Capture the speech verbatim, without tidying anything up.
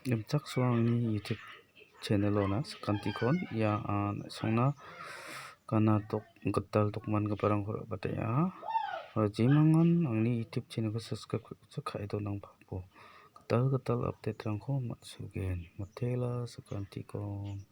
Gimchaksoa angni YouTube channel-ona sakantikon ia, a, songna gana dok-, gital dokmangiparangko ra·batea. Aro jemangan angni YouTube channel-ko subscribe ka·e donangpabo gital gital update-rangko man·sugen. Mitela sakantikon.